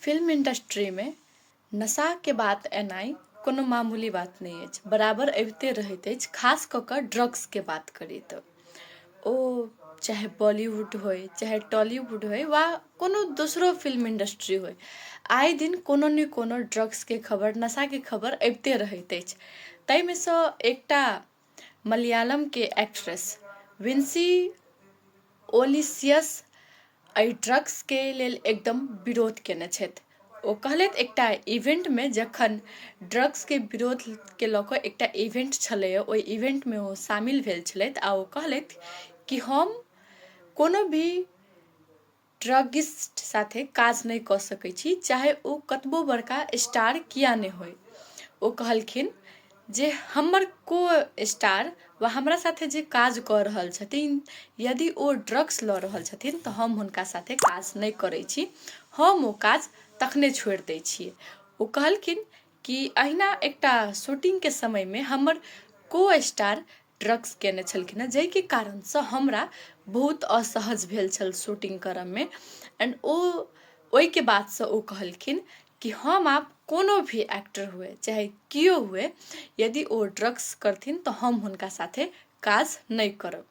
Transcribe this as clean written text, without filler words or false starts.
Film इंडस्ट्रीमे नशाके बात एनाइ कोनो मामूली बात नहि अछि, बराबर अबिते रहैत अछि। खास कऽ कऽ ड्रग्सके बात करी तऽ ओ चाहे बॉलीवुड होइ, चाहे टॉलीवुड होइ वा कोनो दोसरो फिल्म इंडस्ट्री होइ, आइ दिन कोनो ने कोनो ड्रग्सके खबर, नशाके खबर अबिते रहैत अछि। ताहिमे सँ एकटा मलयालमके एक्ट्रेस विन्सी ओलिसियस एहि ड्रग्सके लेल एकदम विरोध कयने छथि। ओ कहलथि, एकटा इवेंटमे जखन ड्रग्सके विरोधके लऽ कऽ एकटा इवेंट छलैए, ओहि इवेंटमे ओ शामिल भेल छलथि आ ओ कहलथि कि हम कोनो भी ड्रगिस्ट साथे काज नहि कऽ सकै छी, चाहे ओ कतबो बड़का स्टार किया नहि होइ। ओ कहलखिन जे हमर को स्टार वा हमरा साथे जे काज कऽ रहल छथिन, यदि ओ ड्रग्स लऽ रहल छथिन तऽ हम हुनका साथे काज नहि करै छी, हम ओ काज तखने छोड़ि दै छियै। ओ कहलखिन कि अहिना एकटा शूटिंगके समयमे हमर को स्टार ड्रग्स कयने छलखिन हेँ, जाहिके कारणसँ हमरा बहुत असहज भेल छल शूटिंग करयमे। एंड ओ ओहिके बादसँ ओ कहलखिन कि हम आब कोनो भी एक्टर हुए, चाहे केओ हुए, यदि ओ ड्रग्स करथिन तऽ हम हुनका साथे काज नहि करब।